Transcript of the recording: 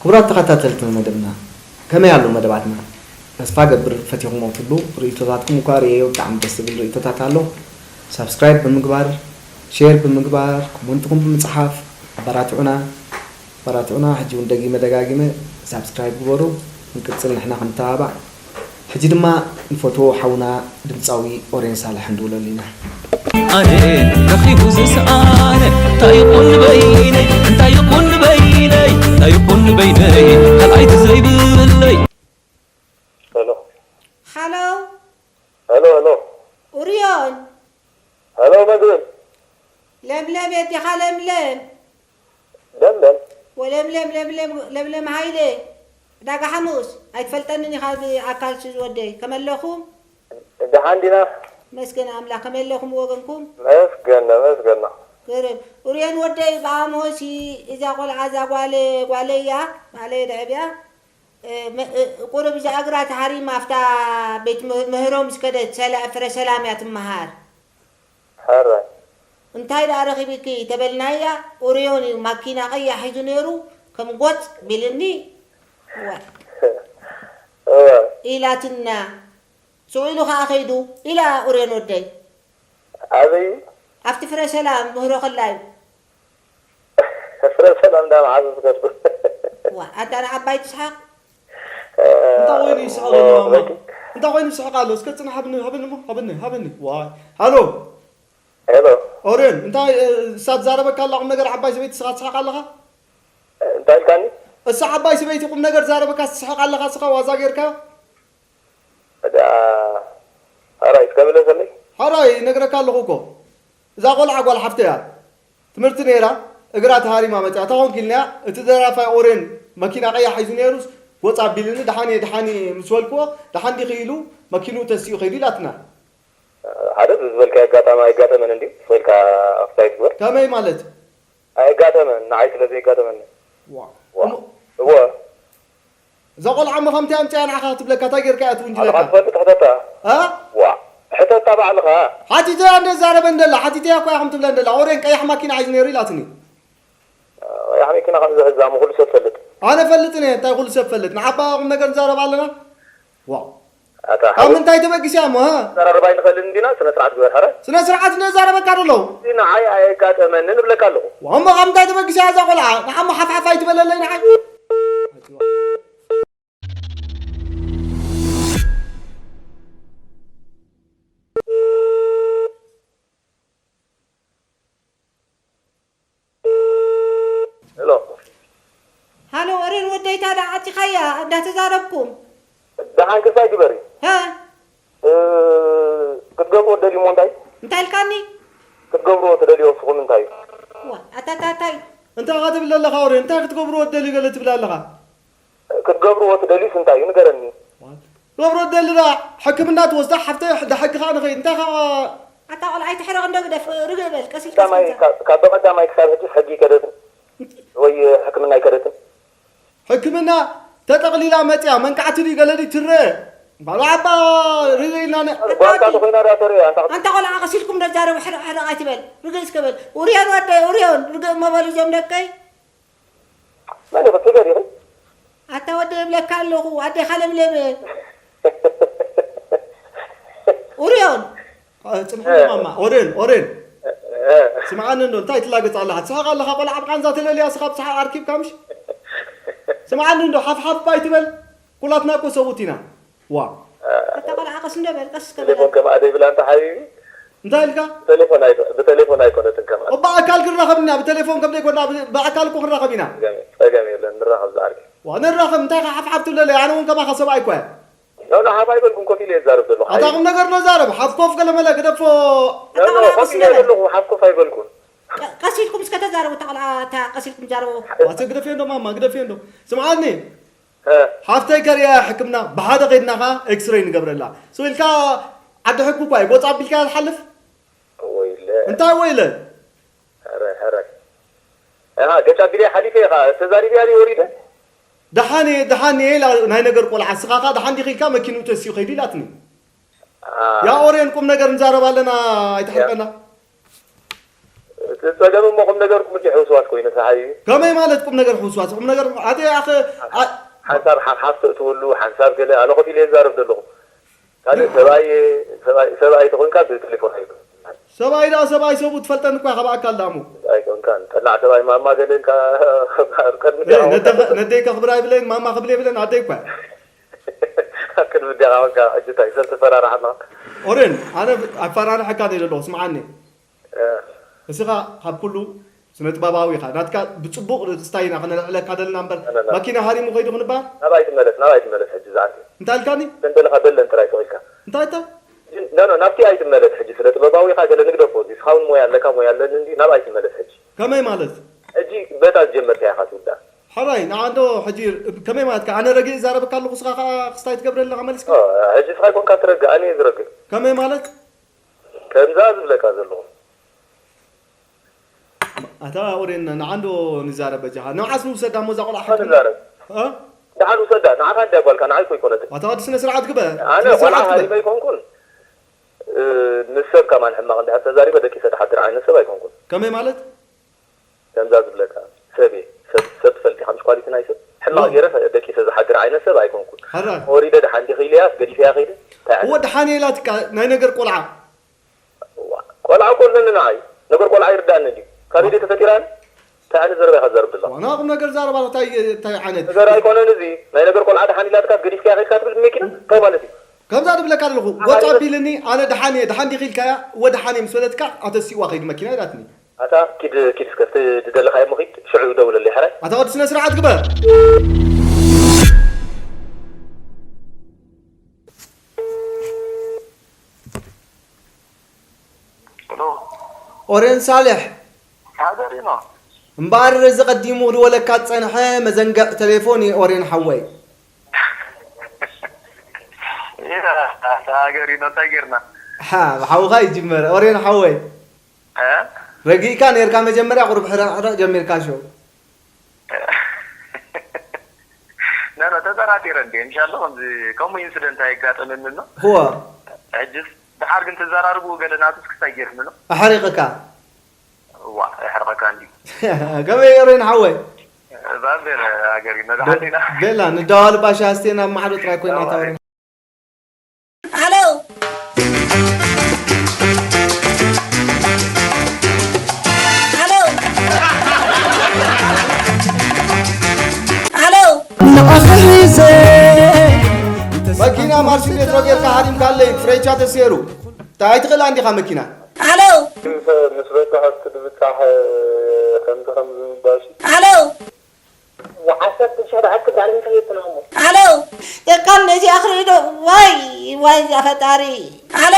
ክቡራት ተኸታተልቲ መደብና፣ ከመይ ኣሎ መደባትና? ተስፋ ገብር ፈቲኹሞ ትብሉ ርእይቶታትኩም እኳ ርእየዮ፣ ብጣዕሚ ደስ ዝብል ርእይቶታት ኣሎ። ሳብስክራይብ ብምግባር፣ ሼር ብምግባር፣ ኮመንትኹም ብምጽሓፍ ኣበራትዑና፣ ኣበራትዑና። ሕጂ እውን ደጊመ ደጋጊመ ሳብስክራይብ ግበሩ፣ ክንቅጽል ንሕና ክንተባባዕ። ሕጂ ድማ ንፈትዎ ሓውና ድምጻዊ ኦሬን ሳልሕ ንድውለሉ ኢና። ኣነ ረኺቡ ዝሰኣነ እንታይ ይኹን በይነይ፣ እንታይ ይኹን በይነይ፣ እንታይ ይኹን በይነይ፣ ካልኣይቲ ዘይብለይ። ሄሎ። ሃሎ። ሄሎ፣ ሄሎ። ኡርዮን። ሄሎ፣ መግብን። ለምለም የዲኻ ለምለም? ለምለም። ወለምለም፣ ለምለም፣ ለምለም ሃይለ። ዕዳጋ ሓሙስ። ኣይትፈልጠንን ኢኻ ብኣካል ሲ ዝወደይ። ከመይ ኣለኹም? ደሓን ዲና? መስገን ኣምላኽ። ከመይ ኣለኹም ወገንኩም? መስገና፣ መስገና። ግርም። ኡርዮን ወደይ ብኣምሆሲ እዛ ቆልዓ እዛ ጓለ-፣ ጓለይ እያ፣ ጓለይ ደዕብያ። እ፣ መ-፣ እ፣ ቁሩብ እዛ እግራ ተሃሪማ ኣብታ ቤት ምህሮ ምስ ከደት ሰላ-፣ ፍረ ሰላም እያ ትመሃር። ሕራይ። እንታይ ደኣ ረኺብኪ ተበልናያ፣ ኡርዮን እዩ ማኪና ቀያሕ ሒዙ ነይሩ፣ ከም ጎጽ ቢልኒ፣ እዋ። እዋ። ኢላትና። ስቕ ኢሉ ኸኣ ከይዱ፣ ኢላ ኡርዮን ወደይ። ኣበይ? ኣብቲ ፍረ ሰላም ምህሮ ከላ እዩ። ፍረ ሰላም እንዳ መዓዝ ዝኸድኩ? ዋ፣ ኣንታ ንዓባይ ትስሓቕ? እንታይ ኮይኑ ይስሕቕ ኣሎ ማማ? እንታይ ኮይኑ ይስሕቕ ኣሎ? እስከ ጽናሕ፣ ሃብኒ፣ ሃብኒ እሞ፣ ሃብኒ፣ ሃብኒ። ዋይ። ሃሎ። ሄሎ። ኦሬን፣ እንታይ፣ እ፣ እሳ ትዛረበካ ኣላ ቁም ነገር ዓባይ ሰበይቲ፣ ንስኻ ትስሕቕ ኣለኻ? እንታይ ኢልካኒ? እሳ ዓባይ ሰበይቲ ቁም ነገር ዛረበካ ትስሕቕ ኣለኻ፣ ንስኻ ዋዛ ጌርካ? እዳ፣ ሕራይ፣ እስከ ምለሰለይ። ሕራይ፣ ይነግረካ ኣለኹ እኮ። እዛ ቆልዓ ጓል ሓፍተይ እያ። ትምህርቲ ነይራ፣ እግራ ተሃሪማ መጽያ። እታ ኮንክ ኢልናያ፣ እቲ ደራፋይ ኦሬን መኪና ቀያሕ ሒዙ ነይሩስ፣ ጎጽ ኣቢልኒ፣ ደሓን እየ፣ ደሓን እየ ምስ በልክዎ፣ ደሓን ዲኺ ኢሉ፣ መኪንኡ ተሲኡ ከይዱ ኢላትና። ሓደ ዝበልካዮ ኣጋጣሚ ኣይጋጠመን እንድዩ፣ ስቕ ኢልካ ኣፍታይ ትግበር። ከመይ ማለት? ኣየጋጠመን፣ ንዓይ ስለ ዘይጋጠመኒ። ዋ። ዋ። እሞ እወ። እዛ ቆልዓ እሞ ከምቲ ኣምፅያ ንዓኻ ክትብለካ እንታይ ጌርካ እያ ትውንጅለካ? ንዓኻ ትፈልጥ ሕተታ። እ? ዋ። ሕተታ ባዕልኻ። ሓቲተያ እንደ ዛረበን ደላ፣ ሓቲተያ እኮ እያ ከም ትብለን ደላ። ኦሬን ቀያሕ ማኪና ሒዙ ነይሩ ኢላትኒ። ቀያሕ መኪና ከም ዝሕዝ ኣሞ ኩሉ ሰብ ፈልጥ። ኣነ ፈልጥን እየ፣ እንታይ ኩሉ ሰብ ፈልጥ? ንዓባ ቁም ነገር ንዛረብ ኣለና። ዋ። ኣታ ካብ ሓወይ፣ ምንታይ ተበጊስያ እሞ፣ ሀ? ዘራርባ ኣይንኽእልን እንዲና፣ ስነ ስርዓት ግበር፣ ሐረ። ስነ ስርዓት እንደ ዛረበካ ደሎ። እዚ ንዓይ ኣየጋጠመንን እብለካ ኣለኹ። ዋ፣ እሞ ካብ ምንታይ ተበጊስያ እዛ ቆልዓ? ንዓ እሞ ሓፍሓፍ ኣይትበለለይ ንዓይ። ሄሎ። ሃሎ፣ ኦሬን ወደይ፣ ታዲያ ዓጺኻያ እንዳተዛረብኩም? ደሓን ክስታይ ግበሪ። ሀ? እ፣ ክትገብርዎ ትደልዩ እሞ እንታይ? እንታይ ኢልካኒ? ክትገብርዎ ትደልዩ ንስኹም እንታይ እዩ? ዋ፣ ኣታታታይ። እንታይ ኢኻ ትብል ኣለኻ ኦሬን? እንታይ ክትገብርዎ ትደልዩ ገለ ትብል ኣለኻ? ክትገብርዎ ትደልዩስ እንታይ እዩ? ንገረኒ። ክትገብርዎ ትደሊ ደኣ ሕክምና ትወስዳ ሓፍተይ፣ ደሓን ከኣ ንኸይድ። እንታይ ኢኻ ኣታ ቆልዓ ኣይትሕረቕ እንዶ ግደፍ፣ ርግእ በል፣ ቀስ ኢልካ ቀዳማይ፣ እስከ። ካብ፣ ካብ በቐዳማይ ክሳብ ሕጂስ ሕጊ ኣይከደትን ወይ ሕክምና ኣይከደትን? ሕክምና ተጠቕሊላ መጽያ፣ መንቃዕቲ ድዩ ገለ ድዩ ትረአ? ባባ ዓባ ርግእ ኢልና ነ- ጓልካ ተኾይና ዳ ተርእያ፣ ኣንታ ኣንታ ቆልዓ ቀስ ኢልኩም ዶ ዛረቡ፣ ሕርቕ ሕርቕ ኣይትበል። ርግእ እስከ በል። ኡርዮን ወደይ፣ ኡርዮን፣ ርግእ እሞ በሉ እዞም ደቀይ። መን ኢኺ? ጽገር ኢኺ? ኣታ ወደይ እብለካ ኣለኹ፣ ኣዴኻ ለምለመ። ኡርዮን። አ፣ ጽንሑ እ። ማማ። ኦሬን፣ ኦሬን። እ፣ እ። ስምዓኒ እንዶ፣ እንታይ ትላገጽ ኣለኻ? ትስሕቕ ኣለኻ፣ ቆልዓ ኣብ ቃንዛ ተለልያ፣ ስኻ ብስሓቕ ኣርኪብካ ምሽ? ስምዓኒ እንዶ፣ ሓፍ ሓፍ ኣይትበል። ኩላትና እኮ ሰብኡት ኢና። ዋ። ኣታ ቆልዓ ቀስ እንዶ በል፣ ቀስ እስከ በል። ቴሌፎን ከማኣ ዘይብላ እንተ ሓቢቢ። እንታይ ኢልካ? ብቴሌፎን ኣይኮ-፣ ብቴሌፎን ኣይኮነትን ከማኣ። እባ ኣካል ክንራኸብ ኢና፣ ብቴሌፎን ከም ዘይኮና፣ ብ-፣ ብኣካል እኮ ክንራኸብ ኢና። ጸገም፣ ጸገም የለን፣ ንራኸብ ዝዓርከይ። ዋ፣ ንራኸብ፣ እንታይ ኢኻ ሓፍ ሓፍ ትብለለይ? ኣነ እውን ከማኻ ሰብኣይ እኮ እየ። ኖ፣ ኖ፣ ሓፍ ኣይበልኩን፣ ኮፍ ኢለ እየ ዝዛረብ ዘለኹ። ኣታ ቁም ነገር ዶ ዛረብ፣ ሓፍ ኮፍ ገለ መለ ግደፎ። ኖ፣ ኖ፣ ኣታ ቆልዓ ኮፍ ቀስ ኢለ በል። ዘለኹ፣ ሓፍ ኮፍ ኣይበልኩን። ቀ-፣ ቀስ ኢልኩም እስከ ተዛረቡ፣ እታ ቆልዓ፣ እታ ቀስ ኢልኩም ዛረቡ። ዋተ ግደፍዮ እንዶ ማማ፣ ግደፍዮ እንዶ። ስምዓኒ። እ። ሓፍተይ ከርእያ ሕክምና ብሓደ ከይድና ኸዓ ኤክስሬይ ንገብረላ። ስቕ ኢልካ ዓዲ ሕጊ እኳ እዩ፣ ጎጻ ኣቢልካ ትሓልፍ? ወይለ። እንታይ ወይለ? ሕረ፣ ሕረ። ኣሃ፣ ገጻ ኣቢለያ ሓሊፈ ኢኻ፣ ተዛሪበያ ድየ ወሪደ? ደሓን እየ፣ ደሓን እየ ኢላ ናይ ነገር ቆልዓ፣ ንስኻ ኸዓ ደሓን ዲኺ ኢልካ መኪንኡ ተሲኡ ከይዱ ኢላትኒ። ኣ። ያ ኦርዮን ቁም ነገር ንዛረብ ኣለና፣ ኣይትሕርቀና። ያ። ጸገም እሞ ቁም ነገርኩም እንዲሕ ህውስዋስ ኮይኑ ሰሓቢ እዩ። ከመይ ማለት ቁም ነገር ሕውስዋስ? ቁም ነገር ኣተ ኣኸ ሓንሳብ ሓፍሓፍ ተእትወሉ ሓንሳብ ገለ ኣነ ኮፍ ኢለ ይዛረብ ዘለኹ። ካልእ ሰብኣይ ሰብኣይ ሰብኣይ ተኾንካ ብቴሌፎን ኣይኮን። ሰብኣይ ደኣ ሰብኣይ ሰቡ ትፈልጠኒ እኳ ካብ ኣካል ደኣ እሞ። ኣይኮንካን ጠላዕ ሰብኣይ ማማ ገለ ኢልካ ኣብ ቅድሚ እ፣ ደኣ ነደኸ- ነደይ ከኽብራ ይብለይን ማማ ክብል የብለን ኣደይ እኳ። ኣብ ቅድሚ ደኣ ወጋ ሕጂ እንታይ ሰብ ትፈራርሓ ኣለኻ? ኦሬን ኣነ ኣፈራርሐካ ነይ ዘለኹ ስምዓኒ። እ። እስኻ ካብ ኩሉ ስነ ጥበባዊ ኢኻ። ናትካ ብጽቡቕ ክስታይ ኢና ክነልዕለካ ደለና እምበር፣ ና፣ ና፣ ና። ማኪና ሃሪሙ ከይዱ ክንበሃል? ናብኣይ ትመለስ፣ ናብኣይ ትመለስ ሕጂ ዝዓርከይ። እንታይ ኢልካኒ? ደንደለኻ ደለን ጥራይ ስቕ ኢልካ። እንታይ እታ? ኖ፣ ኖ፣ ናብቲ ኣይትመለስ ሕጂ። ስነ ጥበባዊ ኢኻ ገለ ንግደፎ። እዚ እስኻ እውን ሞያ ኣለካ፣ ሞያ ኣለኒ እንዲ፣ ናብኣይ ትመለስ ሕጂ። ከመይ ማለት? ሕጂ በታ ዝጀመርካያ ኢኻ ትውዳእ። ሕራይ፣ ንዓ እንዶ ሕጂ ከመይ ማለትካ? ኣነ ረጊእ እዛረበካ ኣለኹ፣ እስኻ ከኣ ክስታይ ትገብረ ኣለኻ መሊስካ? ኦ፣ ሕጂ እስኻ ኣይኮንካ ትረግእ፣ ኣነ እየ ዝረግእ። ከመይ ማለት? ከምዛ ዝብለካ ዘለኹ። ኣታ ኦሬን ንዓ እንዶ ንዛረብ በጃኻ። ንመዓስ ንውሰዳ እሞ እዛ ቆልዓ ሓንቲ ንዛረብ። እ? ደሓን ውሰዳ። ንዓኻ እንድያ ጓልካ፣ ንዓይ እኮ ኣይኮነትን። ኣታ ወዲ ስነ ስርዓት ግበር። ኣነ ስነ ቆልዓ ስርዓት ግበር። ሃሪመ ኣይኮንኩን። እ፣ ንሰብ ከማን ሕማቕ እንድሕር ተዛሪበ ደቂሰ ድሓድር ዓይነት ሰብ ኣይኮንኩን። ከመይ ማለት? ከምዛ ዝብለካ ሰብ እየ። ሰብ፣ ሰብ ትፈልጥ ኢኻ፣ ምሽ ኳሊቲ ናይ ሰብ። ሕማቕ ኖ። ገይረ ደቂሰ ዝሓድር ዓይነት ሰብ ኣይኮንኩን። ሕራይ። ወሪደ ደሓን ዲኺ ኢለያስ ገዲፈያ ከይደ። እንታይ ዓይነት እወ፣ ደሓን እየ ኢላትካ፣ ናይ ነገር ቆልዓ። እዋ፣ ቆልዓ እኮ ኣለኒ ንዓይ። ነገር ቆልዓ ይርዳእኒ እንድዩ። ካበይ ድየ ተፈጢራኒ? እንታይ ዓይነት ዘረባ ኢኻ ትዛረብ ዘለኻ? ዋና ቁም ነገር ዛረባ እንታይ፣ እንታይ ዓይነት? ነገር ኣይኮነን እዚ። ናይ ነገር ቆልዓ ደሓን ኢላትካ ገዲፍካያ ከድካ ትብል ብመኪና? እንታይ ማለት እዩ? ከምዛ ዝብለካ ኣለኹ። ኣታ ወጻ ኢለ- ቢልኒ፣ ኣነ ደሓን እየ፣ ደሓን ዲኺ ኢልካያ? እወ ደሓን እየ ምስ በለትካ፣ ኣተሲእዋ ከይዱ መኪና ኢላትኒ። ኣታ ኪድ፣ ኪድ እስከ፣ እቲ ዝደለኻዮ እሞ ኪድ፣ ሽዑ ደውለለይ ሕራይ። ኣታ ወዲ ስነ ስርዓት ግበር። ሄሎ። ኦሬን ሳልሕ። ሃገር ኢኖ። እምበኣር እዚ ቀዲሙ ክድወለካ ዝጸንሐ መዘንግዕ ቴሌፎን እዩ ኦሬን ሓወይ። ኢላ፣ ሃገር ኢኖ፣ እንታይ ጌርና? ሓ፣ ብሓውኻ ይጅመር። ኦሬን ሓወይ። እ? ረጊእካ ኔርካ መጀመርያ ቁሩብ ሕረቕ ሕረቕ ጀሚርካ ሸው። ኖ፣ ኖ፣ ተጠራጢረ እንዴ? ኢንሻላህ ከምዚ፣ ከምኡ ኢንሲደንት ኣየጋጠመንን ነው። ህዋ። ሕጅስ፣ ደሓር ግን ትዘራርቡ ገለ ናቱስ ክስታይ ጌርኒ ነው። ኣሕሪቕካ። ዋ፣ የሕርቐካ እንዲ። ከመይ ኦሬን ሓወይ? ባቤር ሃገር እዩ፣ መድሓኒና። ቤላ፣ ንደዋወል ባሻ ኣስቴ ናብ ማዕዶ ጥራይ ኮይና እዋ። ታወሪ። ሃሎ። ሃሎ። ሃሎ። ንኣኺ ሒዘ መኪና ማርሲዴስ ጌርካ ሃሪምካለይ፣ ፍሬቻ ተሰይሩ። እንታይ ኣይትኽእላ እንዲኻ መኪና? ሃሎ። ምስ በቃ ሃብቲ ድብጻሕ ከምዚ ከምዚ ምባልሽ። ሃሎ። ዓሰርተ ሽሕ ደኣ ክዳን እንታይ ይትነሞ? ሃሎ። ደቃን ነዚ ኣኽሪዶ። ዋይ፣ ዋይ፣ ያ ፈጣሪ። ሃሎ።